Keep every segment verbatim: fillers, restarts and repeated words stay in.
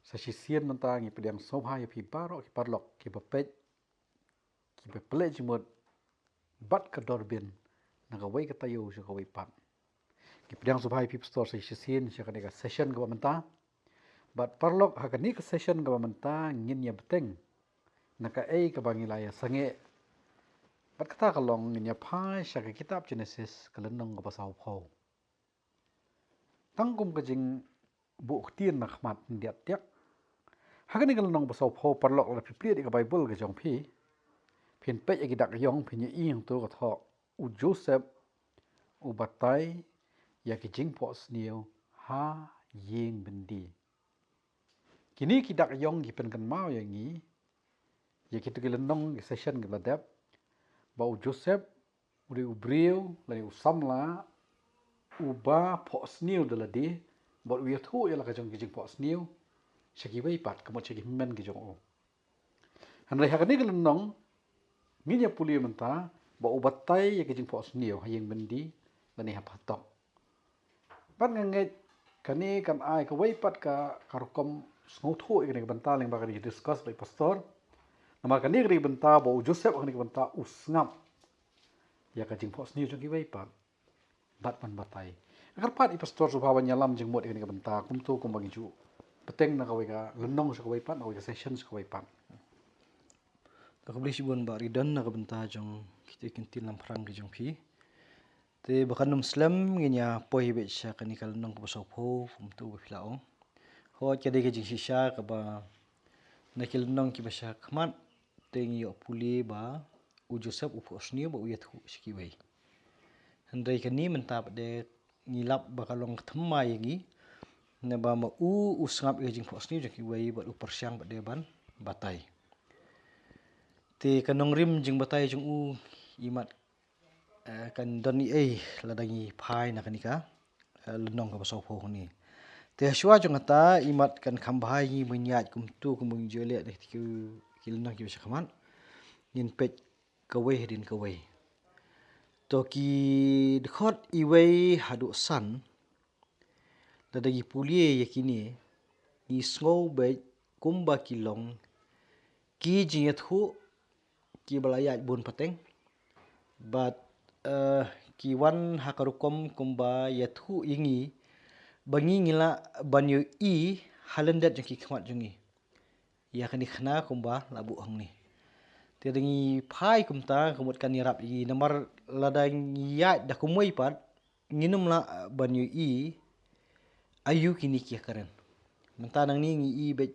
Sa shisien mynta ngi pdiang sngewbha ïa phi baroh ki paralok kiba peit, kiba pynleit jingmut bad ka Dorbin na kawei ka taïew sha kawei pat. Ngi pdiang sngewbha ïa phi pastor sa shisien sha kane ka session kaba mynta. Bad paralok, ha kane ka session kaba mynta ngin ïa bteng na kaei kaba ngi la ïa sangeh. Bad kata ka long ngin ïa phai sha ka kitab Genesis ka lynnong kaba sawphew. Tang kum ka jingbuh ktien na khmat, ngiat tiak. Ha kane ka lynnong ba sawphew, paralok, lada phi plie ïa ka Baibl ka jong phi, phin peit ïa ki dak ïong, phin ïohi hangto ka thoh, u Joseph u batai ïa ki jingphohsniew ha ïing byndi. Kine ki dak ïong ki pynkynmaw ïa ngi ïa kito ki lynnong, ki session kiba la dep, ba u Joseph u dei u briew lane u samla uba phohsniew da lade, bad u ïathuh ïa la ka jong ki jingphohsniew sha kiwei pat, ka mut sha ki hynmen ki jong u. Hynrei ha kane ka lynnong ngin ïa pule mynta ba u batai ïa ki jingphohsniew ha ïing byndi lane ha phatok. Bad nga ngeit kane kan ai kawei pat ka, ka rukom sngewthuh ïa kane ka bynta lyngba kane ka discuss bad i pastor. Namar kane ka dei ka bynta ba u Joseph ha kane ka bynta u sngap ïa ka jingphohsniew jong kiwei pat bad ban batai. Nga kyrpad i pastor sngewbha ban ïalam jingmut ïa kane ka bynta kumto kumba ngi ju bteng na kawei ka lynnong sha kawei pat, na kawei ka session sha kawei pat. Khublei shibun Bah Ridon na ka bynta jong kito ki ktien lamphrang ki jong phi. Te ba kan ym slem, ngin ïa poi beit sha kane ka lynnong kaba sawphew kumto ba phi la ong. Hooid, ka dei ka jingshisha kaba na ki lynnong kiba sha khmat te ngi ïoh pule ba u Joseph u phohsniew bad u ïathuh sha kiwei. Hynrei kane mynta pat de ngi lap ba ka long ka thymmai ïa ngi, naba ma u u sngap ïa ka jingphohsniew jong kiwei bad u pyrshang pat de ban batai. Te ka nongrim jingbatai jong u, imat, eh, kan don ei ei lada ngi phai na kane ka, eh, lynnong kaba sawphew kane. Te shuwa jong kata, imat kan kham bha ïa ngi ban ïaid kumto kumba ngi ju leh na ki, ki lynnong kiba sha khmat. Ngin peit kawei hadien kawei. To ki dkhot iwei haduh san, lada ngi pule ïa kine, ngi sngew beit kumba ki long ki jingïathuh kiba la ïaid bun pateng. Bad, eh, ki wan ha ka rukom kumba ïathuh ïa ngi ba ngi ngi lah ban ïohi ha lyndet jong ki khmat jong ngi ïa kane ka khana kumba la buh hangne. Te da ngi phai kumta, ka mut kan ïarap ïa ngi, namar lada ngi ïaid da kumwei pat, ngin ym lah, eh, ban ïohi aïu kine ki ïakren. Mynta nangne ngi i beit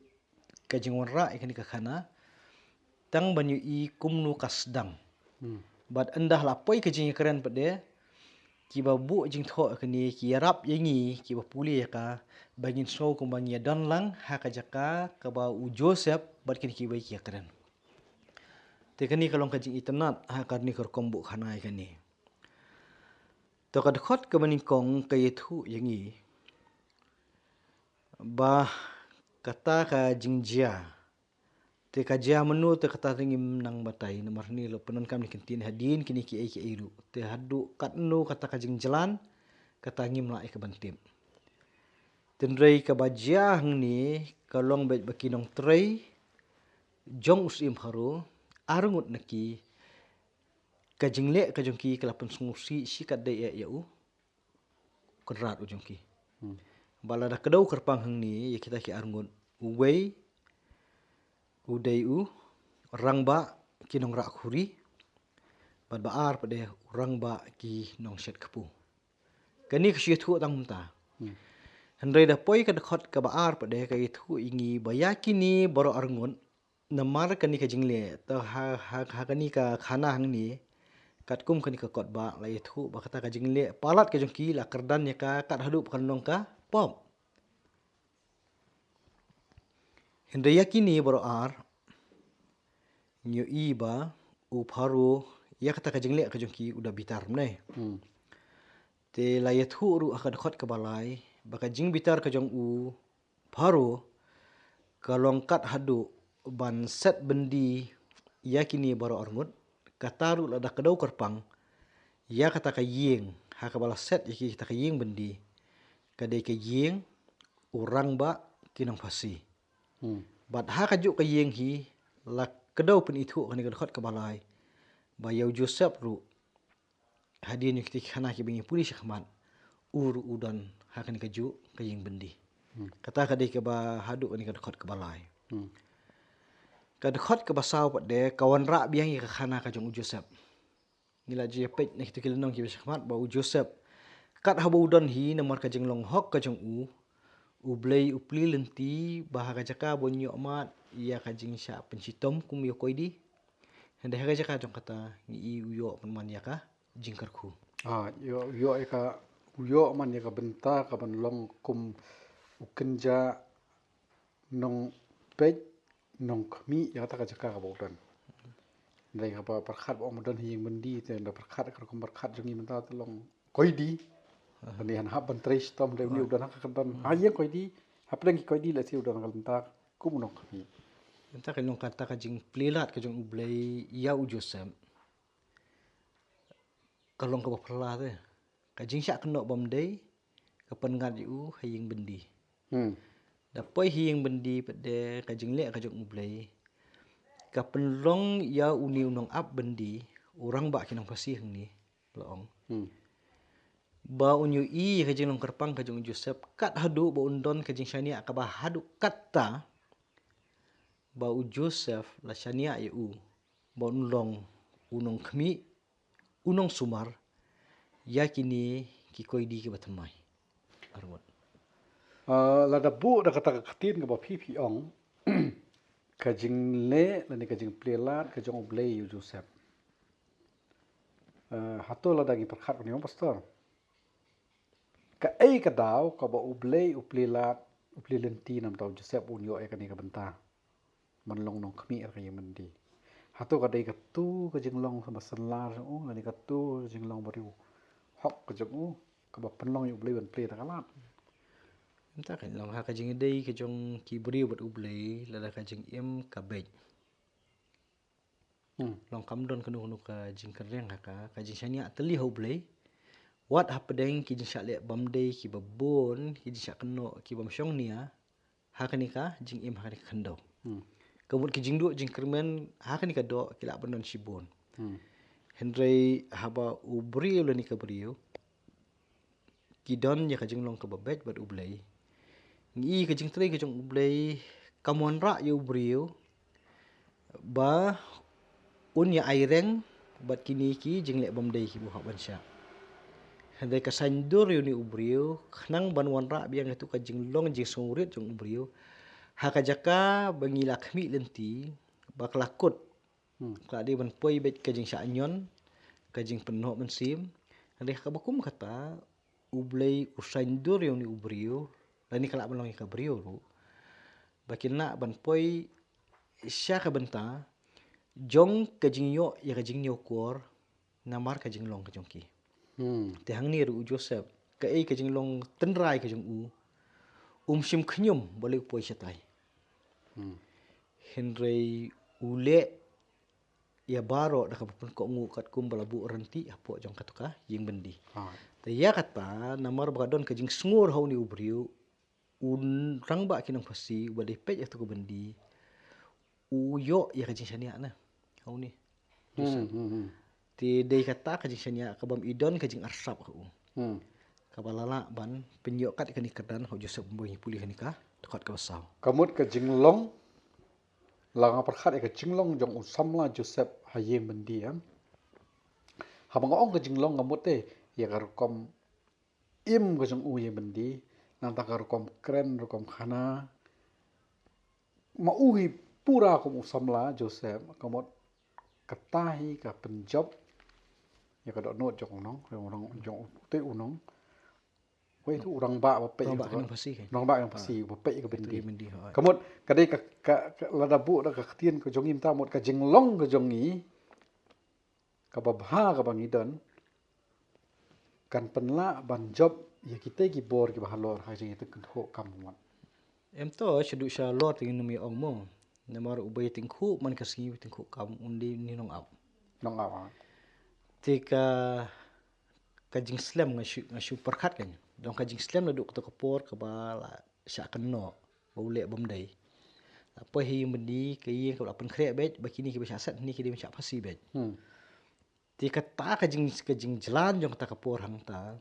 ka jingwanrah ïa kane ka khana, tang ban ïohi kumno ka sdang. Hmm. Bad ynda la poi ka jingïakren pat de, kiba buh jingthoh kane ki ïarap ïa ngi kiba pule ïa ka, ba ngin sngew kumba ngi ïadon lang ha ka jaka kaba u Joseph bad kine kiwei ki ïakren. Te kane ka long ka jingitynnad ha kane ka rukom buh khana ïa kane. To ka dkhot kaba nyngkong ka ïathuh ïa ngi ba kata ka jingjia. Te ka jia mynno te kata te ngim nang batai, namar hangne la pyndonkam ïa ki ktien hadien kine kiei kiei ruh. Te haduh katno kata ka jingjlan, kata ngim lah ïa ka ban tip. Hynrei kaba jia hangne ka long beit ba ki nongtrei jong u syiem Pharaoh, arngut na ki, ka jingleh ka jong ki ka la pynsngewsih shikatdei eh ïa u kynrad u jong ki. Hmm. Ba lada kdew kyrpang hangne ïa kita ki arngut, uwei u dei u rangbah ki nongrah khuri, bad ba ar pat de u rangbah ki nongshet kpu. Kane ka shu ïathuh tang mynta. Hmm. Hynrei da poi ka dkhot kaba ar pat de ka ïathuh ïa ngi ba ïa kine baroh arngut, namar kane ka jingleh, te ha, ha, ha kane ka khana hangne, katkum kane ka kot ba la ïathuh ba kata ka jingleh palat ka jong ki la kyrdan ïa ka kat haduh ba kan long ka pop. Hynrei ïa kine baroh ar, ngi ïohi ba u Pharaoh ïa kata ka jingleh ka jong ki u da bitar mynne. Hmm. Te la ïathuh ruh ha ka dkhot kaba lai ba ka jingbitar ka jong u Pharaoh ka long kat haduh ban set byndi ïa kine baroh arngut, kata ruh lada kdew kyrpang ïa kata ka ïing ha kaba la set ïa ki kata ka ïing byndi, ka dei ka ïing u rangbah ki nongphasi. Hmm. Bad ha kajuh ka ïing hi la kdew pynithuh ha kane ka dkhot kaba lai ba ïa u Joseph ruh, hadien ïa kita ki khana kiba ngi pule shakhmat, u ruh u don ha kane kajuh ka ïing byndi. Hmm. Kata ka dei kaba haduh kane ka dkhot kaba lai. Hmm. Ka dkhot kaba saw pat de ka wanrah biang ïa ka khana ka jong u Joseph. Ngi la ju ïa peit na kita ki lynnong kiba shakhmat ba u Joseph, kat haba u don hi, namar ka jinglong hok ka jong u, U Blei u plie lynti ba ha ka jaka ba un ïoh mad ïa ka jingshah pynshitom kum ïa u koidi, hynrei ha ka jaka jong kata ngi i u ïoh pynman ïa ka jingkyrkhu. Ah, ïoh, ïoh ïa ka, u ïoh man ïa ka bynta kaban long kum u kynja nongpeit nongkhmih ïa kata ka jaka kaba u don. Hynrei haba pyrkhat ba ong ba don ha ïing byndi te, hynda pyrkhat ka rukom pyrkhat jong ngi mynta te long koidi. Aha. Hynrei hynda hap ban trei shitom hynrei une u don ha ka kyrdan ha ïing koidi, hapdeng ki koidi lehse u don ha ka bynta kum u nongkhmih. Mynta ka long kata ka jingplie lad ka jong U Blei ïa u Joseph ka long kaba phylla te. Ka jingshah kynnoh bym dei ka pynngat ïa u ha ïing byndi. Hmm. Da poi ha ïing byndi pat de ka jingleh ka jong U Blei ka pynlong ïa une u nongap byndi, u rangbah ki nongphasi hangne, la ong. Hmm. Ba un ïohi ïa ka jinglong kyrpang ka jong u Joseph, kat haduh ba un don ka jingshaniah kaba haduh katta ba u Joseph la shaniah ïa u ba un long u nongkhmih, u nongsumar ïa kine ki koidi kiba thymmai. Arngut. Ah, lada buh da kata ka ktien kaba phi phi ong, ka jingleh lane ka jingplie lad ka jong U Blei ïa u Joseph. Ah, hato lada ngi pyrkhat kumne, Pastor? Kaei ka daw kaba U Blei u plie lad, u plie lynti namar u Joseph un ïoh ïa kane ka bynta ban long nongkhmih ïa ka ïing byndi? Hato ka dei katu ka jinglong kaba synlar jong u, lane katu ka jinglong ba riewhok ka jong u, kaba pynlong ïa U Blei ban plie kata ka lad? Mynta ka long ha ka jingïadei ka jong ki briew bad U Blei, lada ka jingim ka beit. Hmm. Long kam don kano kano ka jingkyrpang ha ka, ka jingshaniah tylli ha U Blei. Wat hapdeng ki jingshah leh bym dei kiba bun, ki jingshah kynnoh ki bym shong nia ha kane ka jingim, ha kane ka khyndew. Hmm. Ka mut ki jingduh jingkyrmen ha kane ka doh ki lah ban don shibun. Hmm. Hynrei haba u briew lane ka briew ki don ïa ka jinglong kaba beit bad U Blei, ngi i ka jingtrei ka jong U Blei kam wanrah ïa u briew ba un ïa ai reng bad kine ki jingleh bym dei kiba u hap ban shah. Hynrei ka saiñdur ïa une u briew khnang ban wanrah biang ïa katu ka jinglong jingsngewrit jong u briew ha ka jaka ba ngi la khmih lynti ba ka la kut. Hmm. Ka la dei ban poi beit ka jingshah ñion, ka jingpynnoh mynsiem. Hynrei kaba kum kata U Blei u saiñdur ïa une u briew, lane ka lah ban long ïa ka briew ruh, ba kin lah ban poi sha ka bynta jong ka jingïoh ïa ka jingñiewkor namar ka jinglong ka jong ki. Hmm. Te hangne ruh u Joseph, kaei ka jinglong tynrai ka jong u, um shym khñium balei u poi shatai. Hmm. Hynrei u leh ïa baroh da kaba pynkohnguh katkum ba la buh rynti hapoh jong katu ka ïing byndi. Ah. Te ïa kata, namar ba ka don ka jingsngur ha une u briew, u rangbah ki nongphasi uba dei peit ïa katu ka byndi, u ïoh ïa ka jingshaniah na ha une. Hmm, hmm, hmm. Te dei kata ka jingshaniah ka bym i don ka jingarsap ha u. Hmm. Kaba la lah ban pynïoh kat ïa kane ka kyrdan ha u Joseph, kumba ngi pule ha kane ka dkhot kaba saw. Ka mut ka jinglong, la nga pyrkhat ïa ka jinglong jong u samla Joseph ha ïing byndi, em. Haba nga ong ka jinglong, ka mut te ïa ka rukom im ka jong u ïing byndi, nangta ka rukom kren, rukom khana. Ma u hi pura kum u samla Joseph, ka mut kata hi ka pynjop ïa ka dohnud jong u nong, jong u nong, jong u, te u nong. Wei tu u rangbah ba peit, rangbah ki nongphasi, kan? Rangbah ki nongphasi ba peit ïa ka byndi. Ïa ka byndi, ha. Ka mut ka dei ka, ka, ka lada buh da ka ktien ka jong ngi mynta, mut ka jinglong ka jong ngi kaba bha kaba ngi don kan pynlah ban jop ïa kita ki bor kiba halor ha ka jingïatyngkhuh kam, mut. Em to, shaduh shalor te ngin ym ïa ong mo. Namar uba ïatyngkhuh man ka sngi, uba ïatyngkhuh kam, un dei une u nongap. Nongap, ah. Te ka, ka jingslem nga shu, nga shu pyrkhat, kan. Don ka jingslem naduh kato ka por kaba la shah kynnoh ba u leh bym dei. Poi ha ïing byndi, ka ïing kaba la pynkhreh beit, ba kine kiba shah set hangne ki dei ban shah phasi beit. Hmm. Te kata ka jing, ka jingjlan jong kata ka por hangta,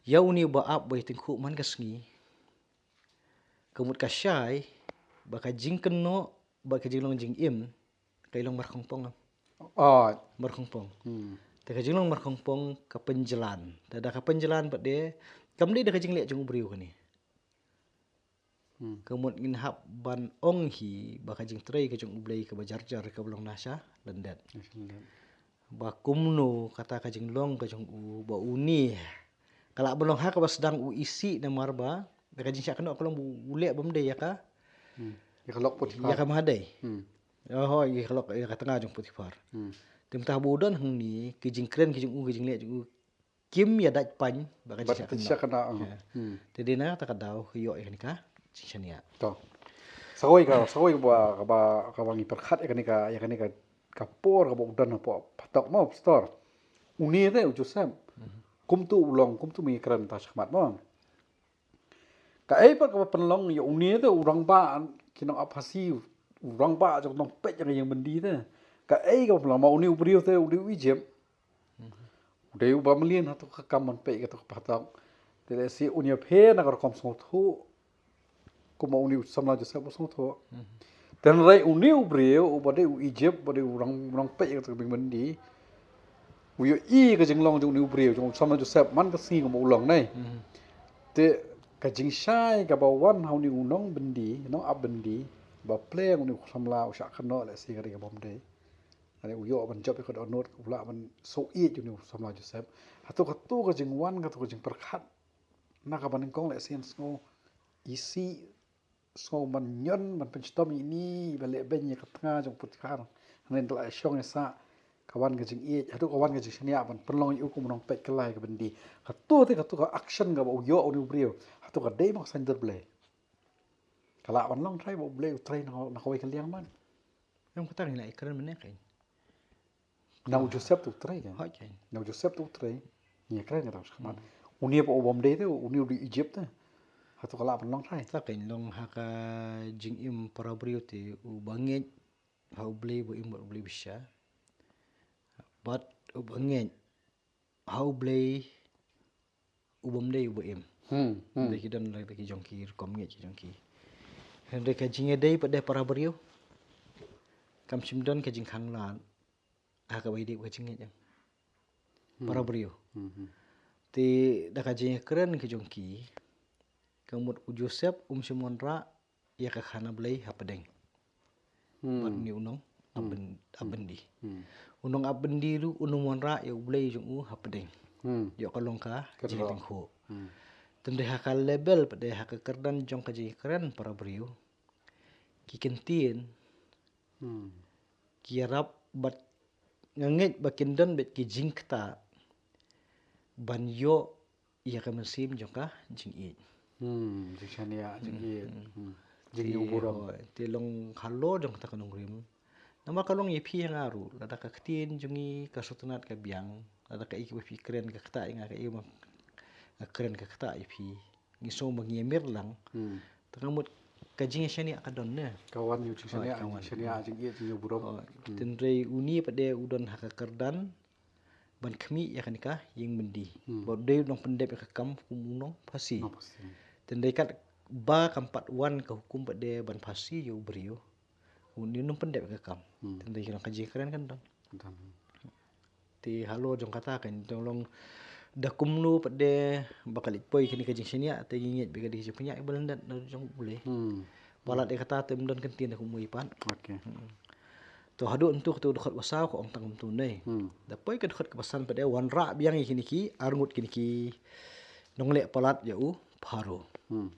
ïa une uba ap ba ïatyngkhuh man ka sngi, ka mut ka shai ba ka jingkynnoh bad ka jinglong jingim ka long markhongpong. Oh. Markhongpong. Hmm. Te ka jinglong markhongpong ka pynjlan. Te da ka pynjlan pat de, kam dei da ka jingleh jong u briew kane. Hmm. Ka mut ngin hap ban ong hi ba ka jingtrei ka jong U Blei kaba jarjar kaba long na sha lyndet. Na sha lyndet. Ba kumno kata ka jinglong ka jong u, ba une, ka lah ban long ha kaba sdang u isih namar ba da ka jingshah kynnoh ka long ba u leh bym dei ïa ka, hmm, ïa ka lok Potiphar, ïa ka Mahadei. Hmm. Oh, ïa ka lok, ïa ka tnga jong Potiphar. Hmm. Te mynta ba u don hangne, ki jingkren ki jong u, ki jingleh jong u kim ïa dait pain bad ka jingshah kynnoh. Ïa. Hmm. Te dei na kata ka daw ka ïoh ïa kane ka jingshaniah. To. Sa kawei ka, sa kawei kaba, kaba, kaba ngi pyrkhat ïa kane ka, ïa kane ka, ka por kaba u don hapoh phatok mo, pastor. Une te u Joseph. Hmm. Kumto u long, kumto me ngi kren mynta shakhmat mo. Kaei pat kaba pynlong ïa une te u rangbah ki nongap phasi, u rangbah jong nongpeit ïa ka ïing byndi te. Kaei kaba pynlong, ma une u briew te u dei u Egypt. U dei uba mlien ha kato ka kam ban peit kato ka phatok. Te lehse un ïapher na ka rukom sngewthuh kum ma une u samla Joseph u sngewthuh. Hynrei une u briew uba dei u Egypt, uba dei u nong, nongpeit ïa kato ka ïing byndi, u ïohi ka jinglong jong une u briew, jong u samla Joseph man ka sngi kumba u long, ne. Hmm. Te ka jingshai kaba wan ha une u nongbyndi, nongap byndi, ba pleng une u samla u shah kynnoh, lehse ka dei kaba ym dei. Lane u ïoh ban jop ïa ka dohnud, u lah ban shu ïeit une u samla Joseph. Hato kato ka jingwan, kato ka jingpyrkhat na kaba nyngkong, lehse yn sngew isih, sngew ban ñion, ban pynshitom ïa ine iba leh beiñ ïa ka tnga jong u Potiphar. Hynrei ynda la shong ïa sah, ka wan ka jingïeit, haduh ka wan ka jingshaniah ban pynlong ïa u kum u nongpeit kylla ïa ka byndi. Kato te, kato ka action kaba u ïoh une u briew, hato ka dei mo ka saiñdur Blei? Ka lah ban long trai ba U Blei u trei na, na kawei ka liang ban. Em, kata ngi la ïakren mynne kein. Na u Joseph te u trei kein. Hooid kein. Na u Joseph te u trei. Ngi ïakren kata shakhmat. Hmm. Une pat u bym dei te, une u dei Egypt te. Hato ka lah ban long trai? Kata kein, long ha ka jingim para briew te, uba ngeit ha U Blei uba im bad U Blei bashisha. Bad uba ngeit ha U Blei u bym dei uba im. Hmm, hmm. Dei ki don la ki jong ki rukom ngeit ki jong ki. Hynrei ka jingïadei pat de para briew, kam shym don ka jingkhang lad ha kaba ïadei bad ka jingngeit, em. Hmm. Para briew. Hmm, hmm. Te da ka jingïakren ki jong ki, ka mut u Joseph um shym wanrah ïa ka khana Blei hapdeng. Hmm. Bad une u nong, hmm, ap byn-, ap byndi. Hmm. U nongap byndi ruh un ym wanrah ïa U Blei jong u hapdeng. Hmm. Ïoh ka long ka, ka jingïatyngkhuh. Hmm. Te hynrei ha ka level pat de, ha ka kyrdan jong ka jingïakren para briew, ki kyntien, hmm, ki ïarap bad nga ngeit ba kin don bad ki jingktah ban ïoh ïa ka mynsiem jong ka jingïeit. Hmm, jingshaniah, hmm, jingïeit. Hmm. Hmm. Jingïeit, te burom. Hooid, te long halor jong kata ka nongrim. Namar ka long ïa phi ïa nga ruh, lada ka ktien jong ngi ka sngewtynnad ka biang, lada kaei kaba phi kren ka ktah ïa nga, kaei ba nga kren ka ktah ïa phi, ngi sngew ba ngi ïamir lang. Hmm. Te ka mut ka jingshaniah ka don ne. Ka wan ïa u jingshaniah, hooid, ka wan. Jingshaniah, jingïeit, jingïeit burom. Hooid. Hmm. Te hynrei une pat de u don ha ka kyrdan ban khmih ïa kane ka ïing byndi. Hmm. Bad u dei u nongpyndep ïa ka kam kum u nongphasi. Nongphasi. Te hynrei katba kam pat wan ka hukum pat de ban phasi ïa u briew, une u nongpyndep ïa ka kam. Hmm. Te hynrei ka jingkren kan don. Don. Te halor jong kata kan jong long da kumno pat de ba ka leit poi kane ka jingshaniah, te ngi ngeit ba ka dei ka jingpynïaid ba lyndet na jong U Blei. Hmm. Palat ïa kata te ym don kyntien da kumno pat. Okay. Hmm. To haduh ntu kato dkhot ba saw ka ong tang kumto ne. Hmm. Da poi ka dkhot kaba san pat de wanrah biang ïa kine ki arngut kine ki nongleh palat ïa u Pharaoh. Hmm.